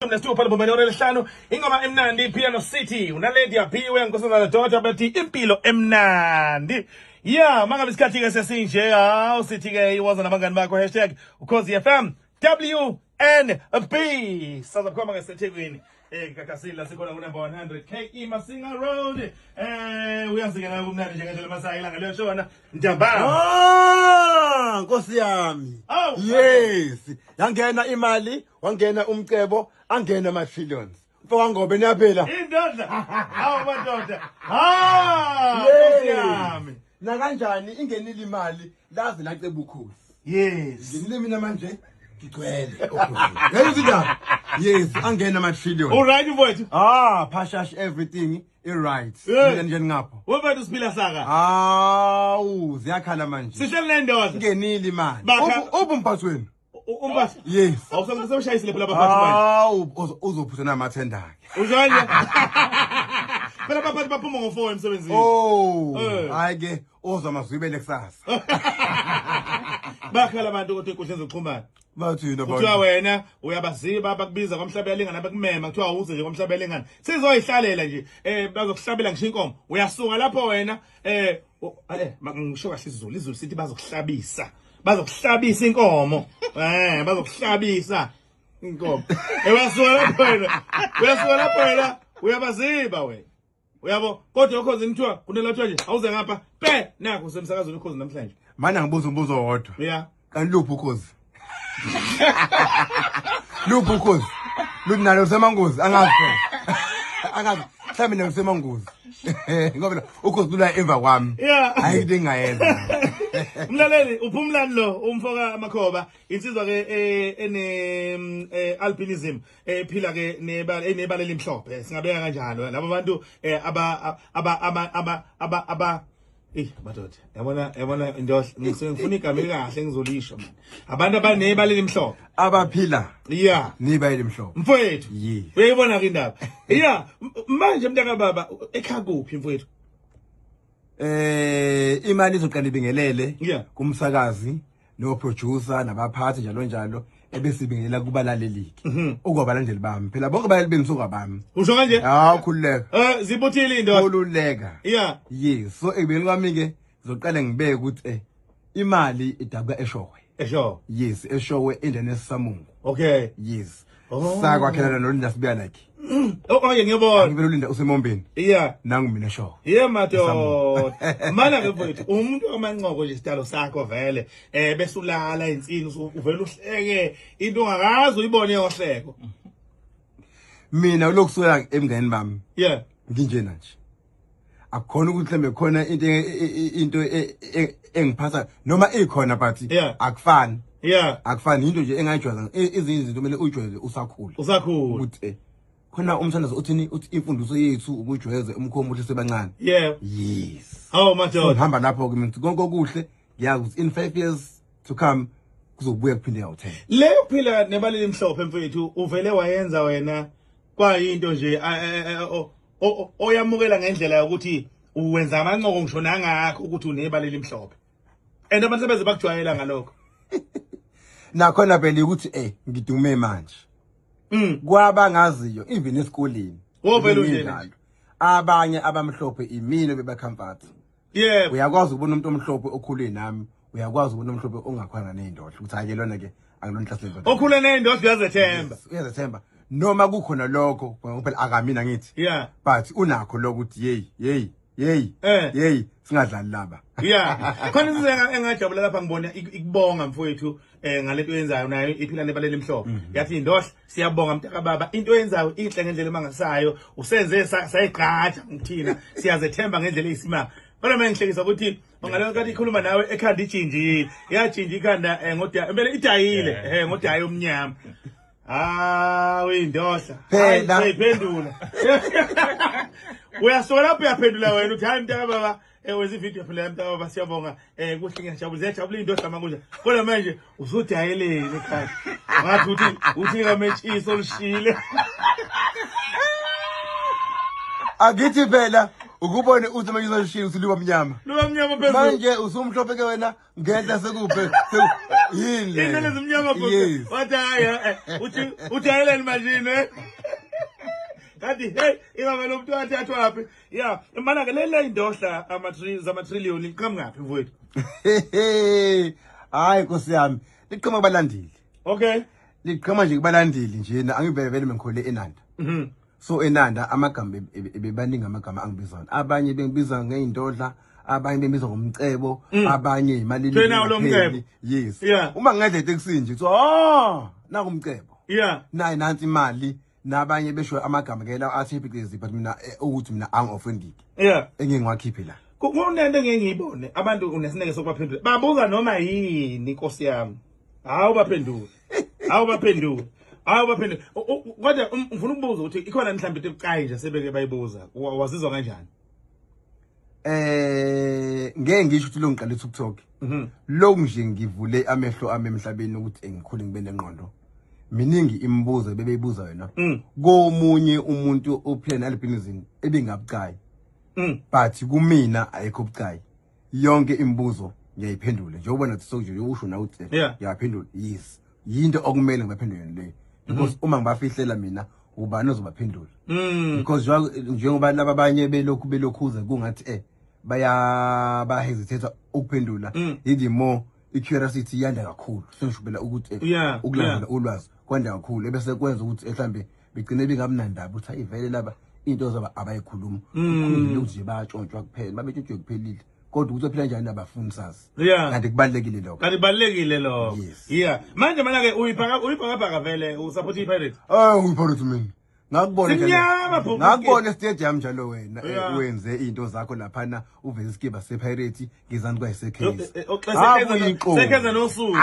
Nesithupha libombe lesihlanu ingoma emnandi Piano City uNaledi Aphiwe Nkosazana Daughter bathi impilo emnandi. Yeah, mangabe isikhathi ke sesinje, hawu, sithi ke iwaza nabangani bakho #UkhoziFM WNB saza kukhomba ngesethekwini Gagasini sikhona ku number 100 KE Masinga Road. Uyazi ke nawe kumnandi njengendlela masayi ilanga liyoshona ntambama. Ah, Nkosi yami. Awu. Yes, yangena imali, wangena umcebo, angena ama trillions. Mfowethu niyaphila. Indoda, hawu madoda, ha, Nkosi yami. Na kanjani ingenile imali laze laceba ukhozi. Ngenile mina manje ngigcwele ukhozini. Yazi indaba? Yes, angena ama trillions. All right mfowethu. Ah, phashash everything i right. Mina nje ngapho. Wemfowethu siphila saka. Awu, ziyakhala manje. Sihleli nendoda. Ingenile imali. Bakha- Uphi umphathi wenu? Umphathi. Yes. Awusemshayisile phela abaphathi manje. Hawu, uzophutha namathenda ke. Uzwanje. Phela abaphathi baphuma ngo4 emsebenzini. Oh, hayi ke uzwa amazwibele kusasa. Bakhala abantu kodwa enkundleni zokuxhumana. Bathi yini Kuthiwa abantu? wena uyabaziba, bakubiza kwamhlaba yalingana, bekumema kuthiwa awuze nje kwamhlaba yalingana. Sizoyihlalela nje bazokuhlabela ngisho inkomo. Uyasuka lapho wena ngisho kahle isiZulu, isiZulu sithi bazokuhlabisa. Bazokuhlabisa inkomo. Bazokuhlabisa inkomo. Uyasuka lapho wena. Uyasuka lapho wena. Uyabaziba wena. Uyabo, kodwa ukhozi kuthiwa kunelathwa nje awuze ngapha pe nakho usemsakazweni ukhozi namhlanje. Mana ngibuza umbuzo wodwa. Yeah. Kanti luphi ukhozi? Luphi ukhozi? Lunalo semangozi angazi phela. Angazi. Mhlawumbe nalo semangozi. Ngoba phela ukhozi lula emva kwami. Yeah. Hayi into engayenza. Mlaleli, uphumlani lo umfoka amakhoba, insizwa ke ene albinism, ephila ke nebala enebala elimhlophe, singabeka kanjalo. Labo bantu aba aba aba aba aba aba madoda, yabona indoda, ngisuke ngifuna igama elikahle ngizolisho man. Abantu abanebala elimhlophe. Abaphila. Yeah. Nebala elimhlophe. Mfowethu. Yes. Uyayibona ke indaba. Yeah, manje mntaka baba ekhaya kuphi mfowethu? Imali izoqala ibingelele Yeah. kumsakazi no producer nabaphathi njalo njalo ebesibingelela kubalaleliki. Okwabalandeli bami. Phela bonke abalaleli bami sokwabami. Usho kanje? Hawu khululeka. Zibuthile indoda. Khululeka. Yeah. Yes, so ekubeni kwami ke ngizoqala ngibeke ukuthi imali idabuka eShowe. Eshowe. Yes, eShowe endlini esisamungu. Okay. Yes. Oh. Sakwakhelana noLinda Sibiya like. Oh, oh, ngiyabona. Ngivela uLinda usemombeni. Yeah. Nangu mina eShowe. Yeah madoda. Mana ke mfowethu, umuntu omanqoko nje isitalo sakho vele. Bese ulala insini uvela uhleke into ongakaze uyibone yohleko. Mina ulokusuka emnganeni bami. Yeah. Nginjena nje. Akukhona ukuthi mhlambe khona into engiphatha noma ikhona but Yeah. akufani. Yeah. Akufani into nje engayijwayeza ezinye izinto kumele uyijwayeze usakhula. Usakhula. Ukuthi khona umthandazo uthini, uthi imfundiso yethu ukujwayeza umkhomo ohle sebancane. Yeah. Yes. Hawu madoda. Ngihamba lapho ke mina konke okuhle ngiyazi ukuthi in 5 years to come kuzobuya kuphinde yawu10. Leyo phila nebala elimhlophe mfethu uvele wayenza wena kwayinto nje oyamukela ngendlela yokuthi uwenza amancoko ngisho nangakho ukuthi unebala elimhlophe. And abantu sebeze bakujwayela ngalokho. Nakhona phela ukuthi ngidume manje. Kwabangaziyo even esikoleni. Wovele unje. Njalo. Abanye abamhlophe imina bebacomfort. Yebo. Uyakwazi ukubona umuntu omhlophe okhule nami, uyakwazi ukubona umhlophe ongakhona nezindoda ukuthi hayi ke lona ke akulona inhlasi lendoda. Okhule nezindoda uyazethemba. Yes, uyazethemba. Noma kukhona lokho ngoba phela akamina ngithi. Yeah. But unakho lokho ukuthi hey hey hey hey singadlali laba. Yeah. Khona izinto engajabula lapha ngibona ikubonga mfowethu ngalento oyenzayo nayo iphila nebala elimhlophe. Yathi indoda siyabonga mntaka baba into oyenzayo inhle ngendlela emangasayo usenze sayigqaja ngithina siyazethemba ngendlela eyisimanga. Kodwa mina ngihlekisa ukuthi ngaleyo nkathi ikhuluma nawe ekhanda ijinjile yajinja ikhanda ngoda impela idayile ngodayi omnyama. Ah uyindoda. Phela. Uyiphendula. Uyasuka lapho uyaphendula wena uthi hayi mntaka baba wenza ivideo phela mntaka baba siyabonga kuhle ngiyajabula ziyajabula indoda makunje. Kodwa manje usudayeleni ekhaya. Ngathi uthi ngametshiso olishile. Akithi phela Ukubone uthi manje uzoshiya uthi liba mnyama. Liba mnyama phezulu. Manje usumhlophe ke wena ngenhla sekuphe yini le. Inwele zimnyama futhi. Wathi hayi uthi ujayeleni manje. Kanti hey ingabe lo muntu wathathwaphi? Yeah, mana ke le indohla ama trillion iqhamuka ngaphi mfowethu? Hayi Nkosi yami, liqhamuka kubalandeli. Okay. Liqhamuka nje kubalandeli nje angivele vele mengikhole eNanda. So eNanda amagama ebebaningi amagama angibizana. Abanye bengibiza ngeindodla, abanye bengibiza ngomcebo, abanye imali. Yes. Uma ngedla eTaxi nje kuthiwa naku umcebo. Yeah. Nayi nansi imali. Nabanye besho amagama ke lawo athi phecelezi but mina ukuthi mina angi-offended. Yeah. Engeke ngiwakhiphe la. Kunento engeke ngiyibone abantu unesineke sokubaphendula. Babuza noma yini Nkosi yami. Hawu baphendule. Hawu baphendule. Hawu baphendule. Kodwa ngifuna ukubuza ukuthi ikhona mhlawumbe into ebucayi nje sebeke bayibuza. Wazizwa kanjani? Ngeke ngisho ukuthi lo ngiqale TikTok. Lo nje ngivule amehlo ami emhlabeni ukuthi ngikhule ngibe nengqondo. Miningi imibuzo bebeyibuza yona komunye umuntu ophila ne-albinism ebingabucayi, but kumina ayikho bucayi. Yonke imibuzo ngiyayiphendula njengoba nathi sokuje usho na uthi ngiyaphendula. Yes, yinto okumele ngibaphendule le because uma ngibafihlela mina ubani ozobaphendula? Because njengoba laba abanye belokhu belokhuza kungathi baya ba hesitate ukuphendula, the more i-curiosity iyanda kakhulu. Sengishubela ukuthi ukulandela ulwazi kwanda kakhulu ebese kwenza ukuthi mhlambe begcine bengamnandaba ukuthi ayivele laba into zaba abayikhuluma ukukhuluma ukuthi nje bayatshontshwa kuphela, babetshontshwe kuphelile, kodwa ukuthi baphila njani abafuni sazi. Kanti kubalekile lokho. Kanti kubalekile lokho. Yeah. Manje mana ke uyibhakabhaka vele usupport iPirates? Ngiyipirates mina. Ngakubona njalo. Ngakubona estadium njalo wena wenze into zakho laphana uveze iskiba sePirates ngezansi kwayisekhezi. Sekheza noSuthu.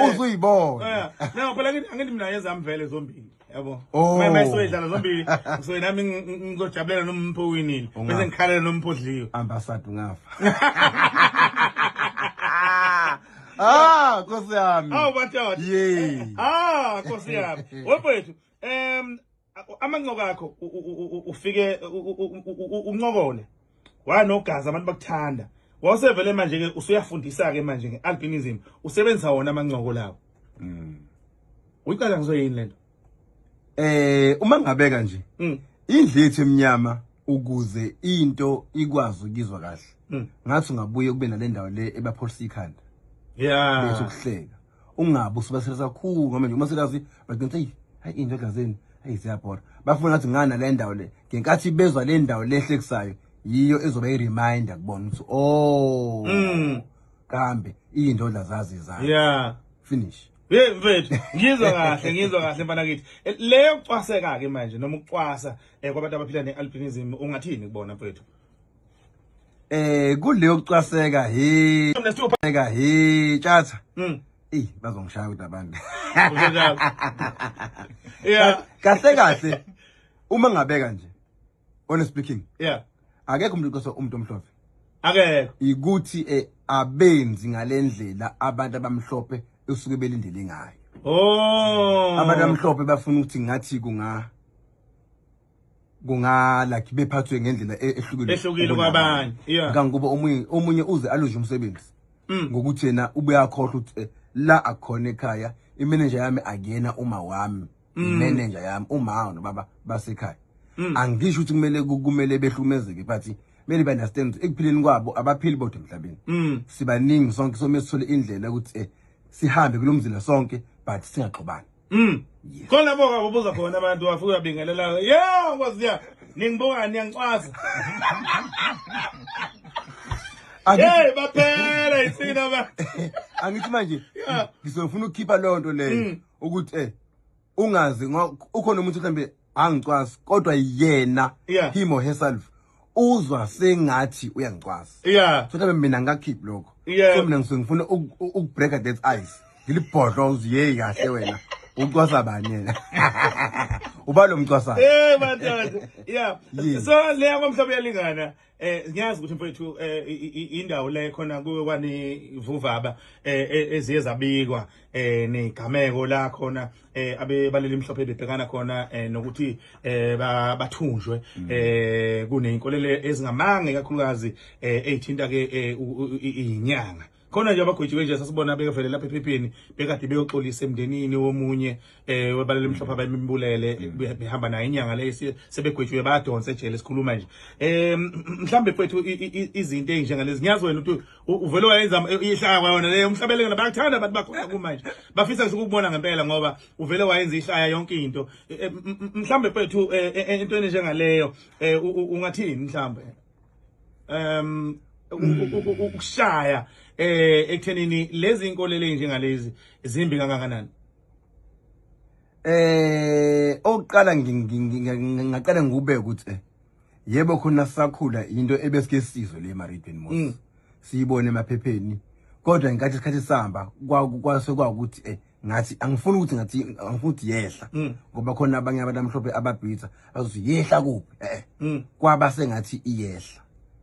Uzuyibona. No phela angithi mina yezami vele zombili. Yabo. Mama soyidlala zombili. So nami ngizojabulela nompho winile. Bese ngikhalela nompho odliwe. Ambassador ungafa. Nkosi yami. Awu bathi. Yeah. Nkosi yami. Wefethu. Amancoko akho ufike uncokole wanogazi abantu bakuthanda wawusevele manje ke usuyafundisa ke manje ngealbinism usebenzisa wona amancoko lawo. Uyiqala ngizoyini lento? Uma ngabeka nje indlethu eminyama ukuze into ikwazi ukizwa kahle ngathi ungabuye kube nalendawo le ebapholisa ikhanda. Yeah. Bese ukuhleka ungabe usubaselisa kakhulu ngoba nje uma selazi bagcina hayi into egazini hayi siyabhora bafuna ngathi ngana le ndawo le ngenkathi bezwa le ndawo lehlekisayo yiyo ezoba i-reminder kubona ukuthi kambe iy'ndodla zazi zayo. Yeah. Finish. Hey mfethu, ngizwa kahle, ngizwa kahle mfana kithi. Leyo kucwaseka ke manje noma ukucwasa kwabantu abaphila ne-albinism ungathini kubona mfethu? Kuleyo kucwaseka he tjatha. Bazongishaya ukuthi abantu. Yeah. Kahle kahle uma ngabeka nje honest speaking. Yeah. Akekho umuntu oqasa umuntu omhlophe. Akekho. Ikuthi abenzi ngalendlela abantu abamhlophe usuke belindele ngayo. Abantu abamhlophe bafuna ukuthi ngathi kunga like bephathwe ngendlela ehlukile kwabanye. Yeah. Kangoba omunye uze aluze umsebenzi. Ngokuthi yena ubuyakhohlwa ukuthi la akukhona ekhaya, imanager yami akuyena uma wami, imanager yami uma nobaba basekhaya. Angisho ukuthi kumele behlumezeke but kumele be understand ekuphileni kwabo abaphili bodwa emhlabeni. Sibaningi sonke so mesithole indlela ukuthi sihambe kulomzila sonke but singaxubani. Khona boka ubuza khona abantu wafika uyabingelela. Yeah, Nkosi ya. Ningibuka niyancwaza. Hey baphela isina ba. Angithi manje ngizofuna ukukhipha leyo nto leyo ukuthi ungazi ukhona umuntu mhlambe angicwasi kodwa yena him or herself uzwa sengathi uyangicwasa. Yeah. So mhlambe mina ngakhiphi lokho. So mina ngifuna ukubreaka that ice. Ngilibhodlo uthi hey kahle wena. Ucwasa bani yena? Ubalo mcwasana. Eh madoda. Yeah. So leya kwamhlaba uyalingana. Ngiyazi ukuthi mfowethu indawo le khona kuwe kwanivuvaba eziye zabikwa negameko la khona abebaleli mhlophe bebhekana khona nokuthi bathunjwe kuneyinkolelo ezingamange kakhulukazi ezithinta ke inyanga. Khona nje abagwetshiwe nje sasibona bekavele lapha ephepheni bekade beyoxolisa emndenini womunye webalele mhlophe abayembulele behamba naye inyanga le sebegwetshiwe bayadonsa ejele sikhuluma nje. Mhlambe mfethu izinto ezinjengalezi ngiyazi wena ukuthi uvele wayenza ihlaya kwayona leyo umhlabelengana bayakuthanda abantu bakhona kumanje bafisa nje ukubona ngempela ngoba uvele wayenza ihlaya yonke into. Mhlambe mfethu entweni njengaleyo ungathini mhlambe ukushaya ekuthenini lezi inkolelo ezinjengalezi zimbi kangakanani? Oqala ngingaqala ngikubeke ukuthi yebo khona sakhula into ebesike sizwe le emaredweni mos siyibone emaphepheni, kodwa ngenkathi isikhathi sihamba kwase kwakuthi ngathi angifuni ukuthi ngathi angifuni ukuthi yehla ngoba khona abanye abantu amhlophe ababhitha bazothi yehla kuphi kwaba sengathi iyehla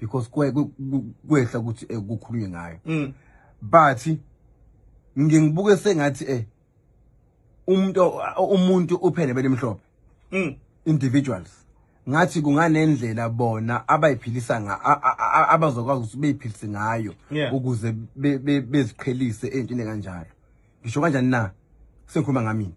because kwehla ukuthi kukhulunywe ngayo. But ngingibuke sengathi umuntu uphele belimhlophe individuals ngathi kunganendlela bona abayiphilisa abazokwazi ukuthi beyiphilise ngayo ukuze beziqhelise entweni kanjalo. Ngisho kanjani na sengikhuluma ngami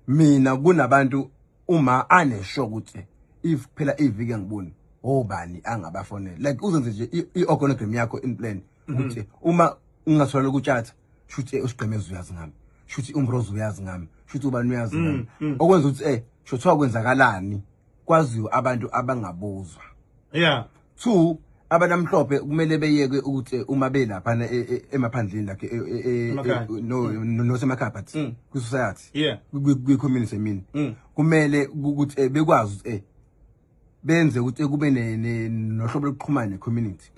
mina kunabantu uma anesho ukuthi if phela iviki angiboni obani angabafonela like uzenze nje i-organogram yakho in plan ukuthi uma ungathola ukutshatha shuthi usigqemezo uyazi ngami, shuthi umbrozo uyazi ngami, shuthi ubani uyazi ngami, okwenza ukuthi shothiwa kwenzakalani kwaziwe abantu abangabuzwa. Yeah. Two, abantu amhlophe kumele beyeke ukuthi uma belapha emaphandleni like no nosemakhaya but kwi society kwi community mina kumele ukuthi bekwazi ukuthi benze ukuthi kube nohlobo lokuxhumana necommunity,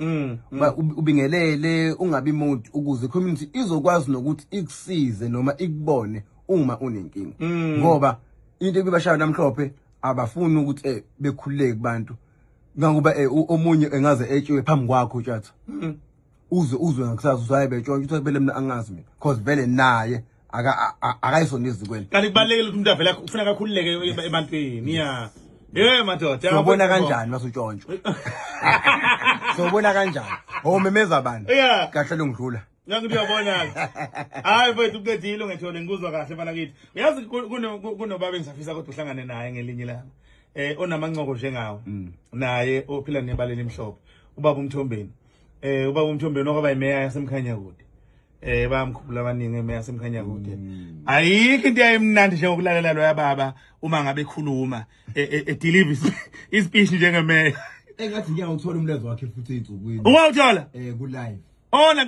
ubingelele ungabi muntu ukuze community izokwazi nokuthi ikusize noma ikubone uma unenkinga, ngoba into ebibashaya namhlophe abafuni ukuthi bekhululeke kubantu ngangoba omunye engaze etshiwe phambi kwakho utshatha uzwe ngakusasa usaye betshontsha uthi vele mina angazi mina because vele naye akayisondezi kwena. Kanti kubalekile ukuthi umuntu avele ufuna kakhululeke ebantwini. Yeah. Madoda. Sobona kanjani masutshontshwa? Sobona kanjani? Omemeza abantu. Kahle longidlula. Ngathi uyabona. Hayi mfethu uqedile ungethole ngikuzwa kahle mfana kithi. Uyazi kunobaba engisafisa kodwa uhlangane naye ngelinye ilanga. Onamancoko njengawo. Naye ophila nebaleni emhlophe. Ubaba uMthombeni. Ubaba uMthombeni okwaba imeya yaseMkhanyakude. Bayamkhumbula abaningi emeya yaseMkhanyakude. Ayikho into eyayimnandi njengokulalela lo yababa uma ngabe ekhuluma edeliver ispeech njengemeya. Engathi ngiyawuthola umlezo wakhe futhi einsukwini. Ungawuthola? Ku live. Ona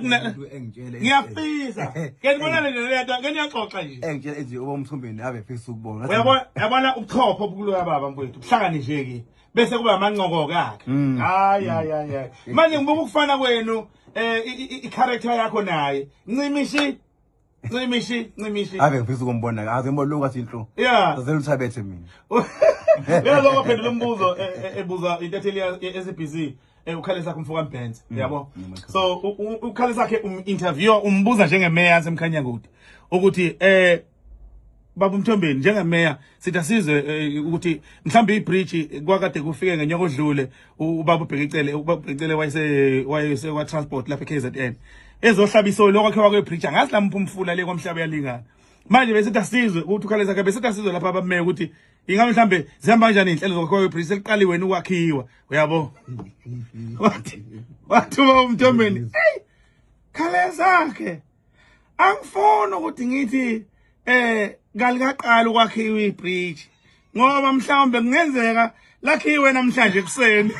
ngiyafisa. Ke ngibona le lento ke niyaxoxa nje. Engitshela ethi uba uMthombeni ave fisa ukubona. Uyabona yabona ubuchopho obukulo baba mfowethu. Kuhlangane nje ke. Bese kuba amancoko kakhe. Hayi hayi hayi. Manje ngibuka ukufana kwenu i-character yakho naye. Ncimishi. Ncimishi, ncimishi. Ave ngifisa ukumbona. Aze ngibona lokho athi inhlo. Yeah. Azela uthabethe mina. Uyazwa kwaphendula umbuzo ebuza intatheli ye-SABC. Ukhale sakhe umfoka Mbhense yabo. So ukhale sakhe interviewer umbuza njengemeya yaseMkhanyakude ukuthi baba uMthombeni njengemeya sithi asizwe ukuthi mhlawumbe ibridge kwakade kufike ngenyaka odlule ubaba uBhekicele uBhekicele wayese kwa transport lapha eKZN ezohlabisa lokwakhiwa kwebridge angazi lamupha umfula le kwamhlaba yalingana. Manje bese asizwe ukuthi ukhale sakhe bese asizwe lapha abameya ukuthi ingabe mhlambe zihamba kanjani inhlelo zokwakhiwa kwebridge seliqaliwe ukwakhiwa uyabo. Wathi uba uMthombeni hey khale sakhe angifuni ukuthi ngithi kalikaqala ukwakhiwa ibridge ngoba mhlawumbe kungenzeka lakhiwe namhlanje ekuseni.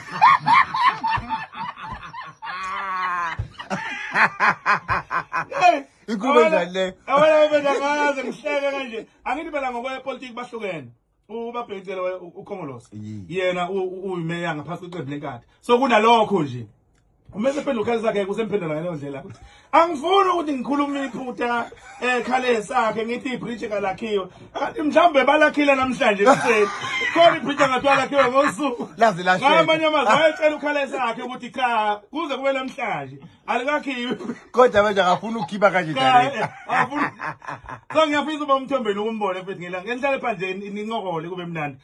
Inkulumo enjani le? Awena beda ngaze ngihleke kanje. Angithi phela ngokwepolitiki bahlukene. UBabhekicele uKhongolose. Yena uyimeya ngaphansi kweqembu leNkatha. So kunalokho nje. Uma esephendula ukhale sakhe kusemphendula ngaleyo ndlela ukuthi angifuni ukuthi ngikhulume iphutha ekhale sakhe ngithi ibridge kalakhiwe. Kanti mhlawumbe balakhile namhlanje ekuseni. Khona ibridge angathiwa lakhiwe ngosuku. Laze lashela. Ngamanye amazwi wayetshela ukhale sakhe ukuthi cha kuze kube namhlanje alikakhiwe. Kodwa manje akafuni ukukhipha kanje Cha, direct. akafuni. So ngiyafisa uba uMthombeni ukumbone futhi ngelanga. Ngenihlale phandle nincokole kube mnandi.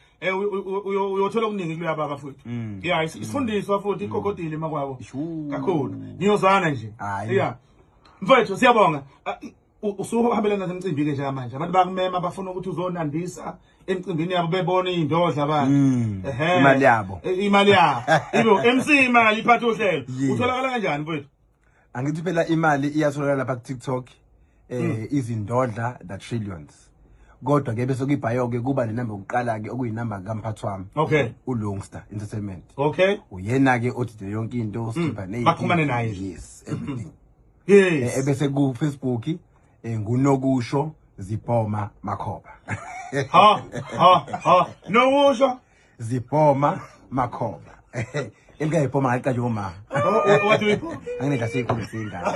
Uyothola okuningi kuloya baba futhi. Yeah, isifundiswa futhi ikhokodile makwabo. Shu. Kakhulu. Niyozwana nje. Hhayi. Yeah. Mfethu siyabonga. Ah, Usuhambelana nemicimbi ke njengamanje. Abantu bakumema bafuna ukuthi uzonandisa emcimbini yabo bebone indodla abantu. Ehhe. Imali yabo. Imali yabo. Ibo MC imali iphatha uhlelo. Yeah. Utholakala kanjani mfethu? Angithi phela imali iyatholakala lapha ku TikTok izindodla the trillions. Kodwa ke bese kuyibhayo ke kuba nenamba yokuqala ke okuyinamba kamphathi wami. uLongster Entertainment. Uyena ke odide yonke into sikhipha ne. Baxhumane naye. Yes, everything. Yes. Ebese ku Facebook ngunokusho Zibhoma Makhoba. Ha ha ha. Nokusho. Zibhoma Makhoba. Elikayibhoma ngaliqanjwe uma. Wathi uyibhoma. Anginedla seyikhulu singane.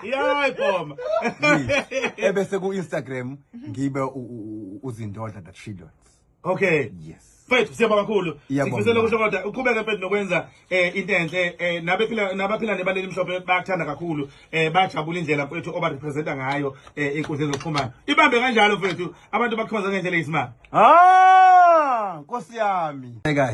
Yayibhoma. Ebese ku Instagram ngibe uzindodla the trillions. Okay. Yes. Mfethu siyabonga kakhulu. Iyabonga. Sikufisela okuhle kodwa uqhubeke mfethu nokwenza into enhle nabephila nabaphila nebaleni emhlophe bayakuthanda kakhulu bayajabula indlela mfethu oba representa ngayo inkundla zokuxhumana. Ibambe kanjalo mfethu abantu bakukhonza ngendlela eyisimanga. Ah, Nkosi yami. Eka